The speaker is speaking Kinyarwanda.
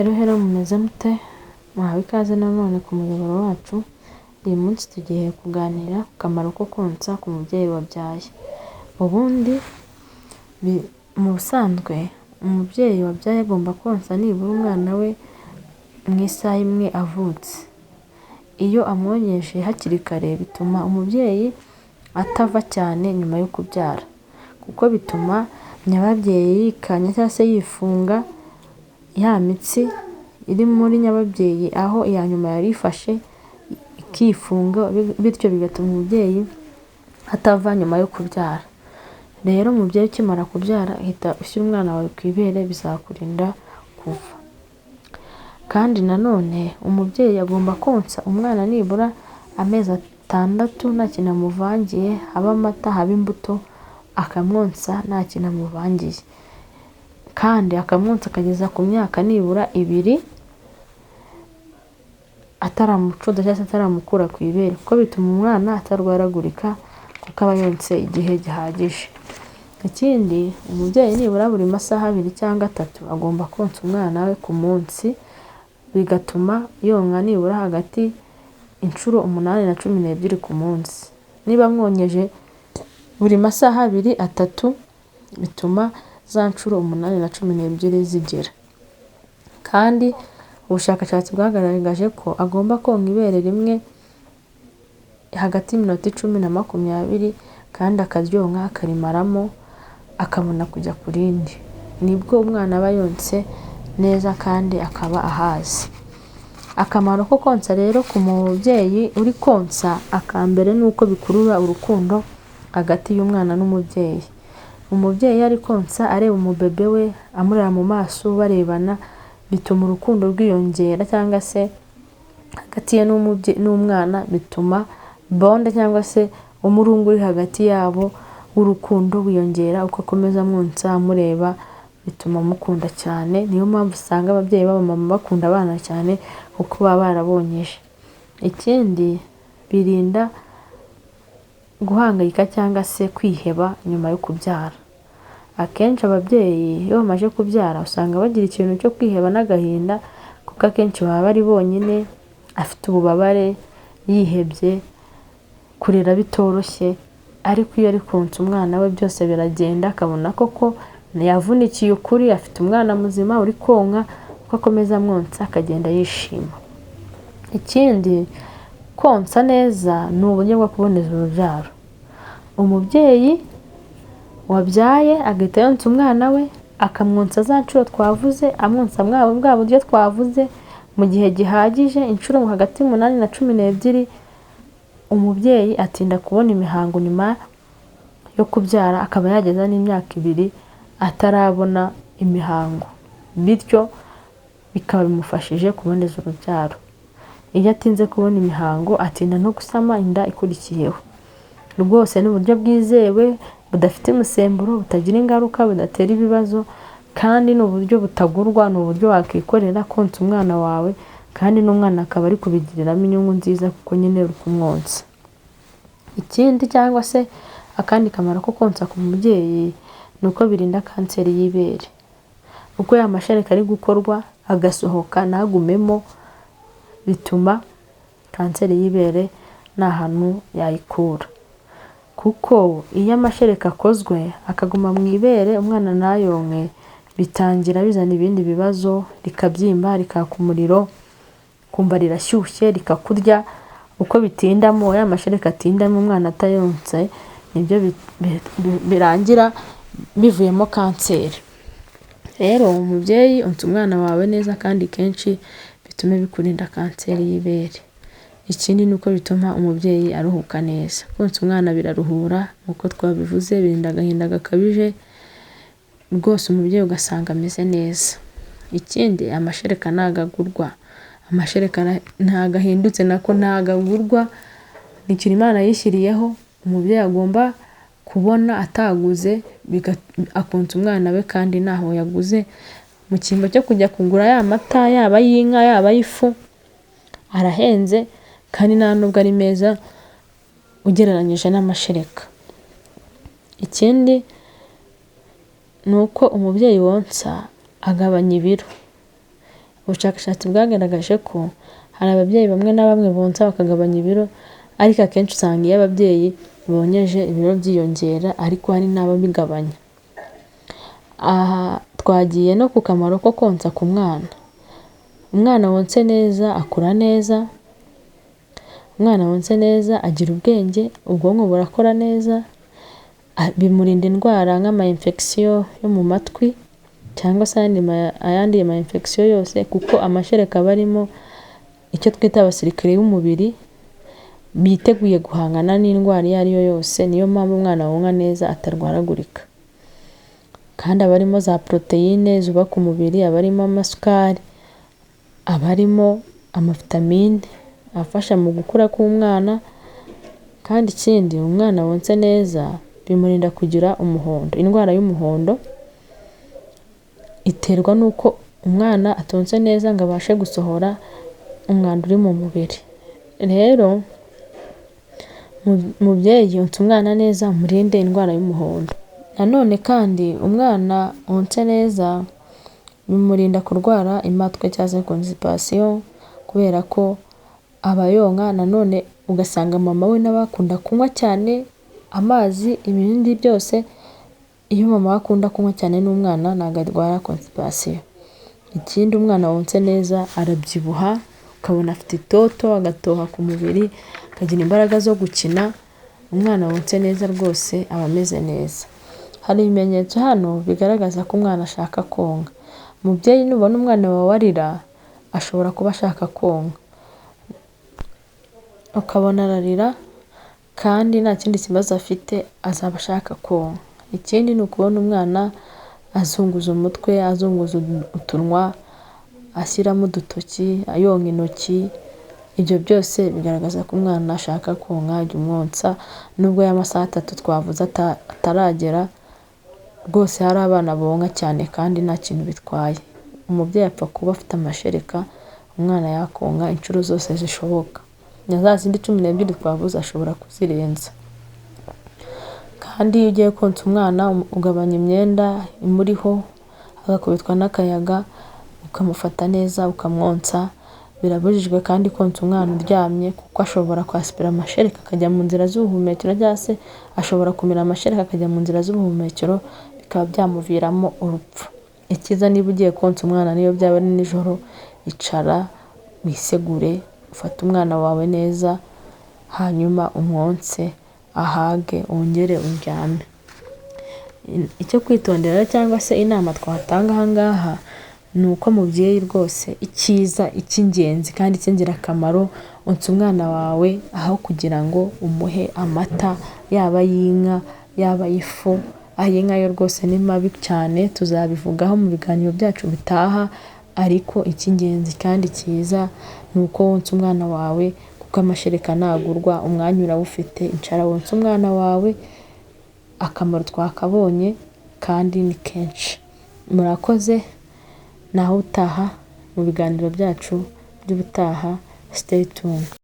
Hello hello, mumeze mute? Muhawe ikaze nanone ku muyoboro wacu. Uyu munsi tugiye kuganira ku kamaro ko konsa ku mubyeyi wabyaye. Ubundi mu busanzwe umubyeyi wabyaye agomba konsa nibura umwana we mu isaha imwe avutse. Iyo amwonkeje hakiri kare bituma umubyeyi atava cyane nyuma yo kubyara, kuko bituma nyababyeyi yikanya cyangwa se yifunga ya mitsi iri muri nyababyeyi aho iya nyuma yari ifashe ikifunga, bityo bigatuma umubyeyi atava nyuma yo kubyara. Rero umubyeyi ukimara kubyara, hita ushyira umwana wawe ku ibere, bizakurinda kuva. Kandi nanone umubyeyi agomba konsa umwana nibura amezi 6 nta kintu amuvangiye, haba amata, haba imbuto, akamwonsa nta kintu amuvangiye. Kandi akamwonsa akageza ku myaka nibura 2 ataramucuza cyangwa se ataramukura ku ibere, kuko bituma umwana atarwaragurika kuko aba yonse igihe gihagije. Ikindi, umubyeyi nibura buri masaha 2 cyangwa 3 agomba konsa umwana we ku munsi, bigatuma yonka nibura hagati inshuro 8 na 12 ku munsi. Niba amwonkeje buri masaha 2, 3, bituma za nshuro 8 na 12 zigera. Kandi ubushakashatsi bwagaragaje ko agomba konka ibere rimwe hagati y'iminota 10 na 20, kandi akaryonka akarimaramo, akabona kujya ku rindi. Nibwo umwana aba yonse neza kandi akaba ahaze. Akamaro ko konsa rero ku mubyeyi uri konsa, akambere ni uko bikurura urukundo hagati y'umwana n'umubyeyi. Umubyeyi iyo ari konsa areba umubebe we, amureba mu maso barebana, bituma urukundo rwiyongera cyangwa se hagati ye n'umwana, bituma bond cyangwa se umurunga uri hagati yabo w'urukundo wiyongera. Uko akomeza amwonsa amureba, bituma amukunda cyane. Niyo mpamvu usanga ababyeyi b'abamama bakunda abana cyane, kuko baba barabonkeje. Ikindi, birinda guhangayika cyangwa se kwiheba nyuma yo kubyara. Akenshi ababyeyi iyo bamaze kubyara usanga bagira ikintu cyo kwiheba n'agahinda, kuko akenshi baba bari bonyine, afite ububabare, yihebye, kurera bitoroshye. Ariko iyo ari konsa umwana we byose biragenda, akabona koko yavunikiye ukuri, afite umwana muzima uri konka. Uko akomeza amwonsa akagenda yishima. Ikindi, konsa neza ni uburyo bwo kuboneza urubyaro. Umubyeyi wabyaye agahita yonsa umwana we, akamwonsa za nshuro twavuze, amwonsa bwa buryo twavuze mu gihe gihagije, inshuro hagati y'umunani na 12, umubyeyi atinda kubona imihango nyuma yo kubyara, akaba yageza n'imyaka 2 atarabona imihango, bityo bikaba bimufashije kuboneza urubyaro. Iyo atinze kubona imihango, atinda no gusama inda ikurikiyeho. Rwose ni uburyo bwizewe, budafite umusemburo, butagira ingaruka, budatera ibibazo, kandi ni uburyo butagurwa, ni uburyo wakwikorera konsa umwana wawe, kandi n'umwana akaba ari kubigiriramo inyungu nziza kuko nyine uri kumwonsa. Ikindi cyangwa se akandi kamaro ko konsa ku mubyeyi ni uko birinda kanseri y'ibere. Uko ya mashereka ari gukorwa agasohoka ntagumemo, bituma kanseri y'ibere nta hantu yayikura. Kuko iyo amashereka akozwe akaguma mu ibere umwana ntayonke, bitangira bizana ibindi bibazo, rikabyimba, rikaka umuriro, ukumva rirashyushye, rikakurya. Uko bitindamo, ya mashereka atindamo umwana atayonse, nibyo birangira bivuyemo kanseri. Rero umubyeyi, onsa umwana wawe neza kandi kenshi, bitume bikurinda kanseri y'ibere. Ikindi ni uko bituma umubyeyi aruhuka neza. Konsa umwana biraruhura nk'uko twabivuze, birinda agahinda gakabije, rwose umubyeyi ugasanga ameze neza. Ikindi, amashereka ntago agurwa, amashereka ntago ahindutse, nako ntago agurwa, ni ikintu Imana yishyiriyeho umubyeyi agomba kubona ataguze, akonsa umwana we kandi ntaho yaguze. Mu cyimbo cyo kujya kugura ya mata, yaba ay'inka, yaba ay'ifu, arahenze kandi nta nubwo ari meza ugereranyije n'amashereka. Ikindi ni uko umubyeyi wonsa agabanya ibiro. Ubushakashatsi bwagaragaje ko hari ababyeyi bamwe na bamwe bonsa bakagabanya ibiro, ariko akenshi usanga iyo ababyeyi bonkeje ibiro byiyongera, ariko hari n'ababigabanya. Aha twagiye no ku kamaro ko konsa ku mwana. Umwana wonse neza akura neza, umwana wonse neza agira ubwenge, ubwonko burakora neza, bimurinda indwara nk'ama infection yo mu matwi cyangwa se ayandi ma infection yose, kuko amashereka aba arimo icyo twita abasirikare b'umubiri biteguye guhangana n'indwara iyo ari yo yose. Niyo mpamvu umwana wonka neza atarwaragurika. Kandi aba arimo za poroteyine zubaka umubiri, aba arimo amasukari, aba arimo amavitamine afasha mu gukura k'umwana. Kandi ikindi, umwana wonse neza bimurinda kugira umuhondo. Indwara y'umuhondo iterwa n'uko umwana atonse neza ngo abashe gusohora umwanda uri mu mubiri. Rero mubyeyi, onsa umwana neza, umurinde indwara y'umuhondo. Nanone kandi umwana wonse neza bimurinda kurwara impatwe cyangwa se constipation, kubera ko aba yonka. Nanone ugasanga mama we nawe akunda kunywa cyane amazi, ibindi byose. Iyo mama we akunda kunywa cyane n'umwana ntabwo arwara constipation. Ikindi, umwana wonse neza arabyibuha, ukabona afite itoto, agatoha ku mubiri, akagira imbaraga zo gukina. Umwana wonse neza rwose aba ameze neza. Hari ibimenyetso hano bigaragaza ko umwana ashaka konka. Mubyeyi, nubona umwana wawe arira, ashobora kuba ashaka konka. Ukabona ararira kandi nta kindi kibazo afite, azaba ashaka konka. Ikindi ni ukubona umwana azunguza umutwe, azunguza utunwa, ashyiramo udutoki, ayonka intoki, ibyo byose bigaragaza ko umwana ashaka konka. Jya umwonsa nubwo ya masaha 3 twavuze ataragera. Rwose hari abana bonka cyane kandi nta kintu bitwaye. Umubyeyi apfa kuba afite amashereka, umwana yakonka inshuro zose zishoboka. Na za zindi 12 twavuze ashobora kuzirenza. Kandi iyo ugiye konsa umwana ugabanya imyenda imuriho, agakubitwa n'akayaga, ukamufata neza, ukamwonsa. Birabujijwe kandi konsa umwana uryamye, kuko ashobora kwasipira amashereka akajya mu nzira z'ubuhumekero, cyangwa se ashobora kumira amashereka akajya mu nzira z'ubuhumekero, bikaba byamuviramo urupfu. Icyiza, niba ugiye konsa umwana, niyo byaba ari nijoro, icara wisegure, ufate umwana wawe neza, hanyuma umwonse ahage, wongere uryame. Icyo kwitondera cyangwa se inama twatanga aha ngaha ni uko, mubyeyi, rwose icyiza, icy'ingenzi kandi cy'ingirakamaro, onsa umwana wawe aho kugira ngo umuhe amata, yaba ay'inka, yaba ay'ifu. Ay'inka yo rwose ni mabi cyane, tuzabivugaho mu biganiro byacu bitaha. Ariko icy'ingenzi kandi cyiza ni uko wonsa umwana wawe, kuko amashereka ntagurwa, umwanya urawufite, icara wonsa umwana wawe. Akamaro twakabonye kandi ni kenshi. Murakoze, naho utaha mu biganiro byacu by'ubutaha. Stay tuned.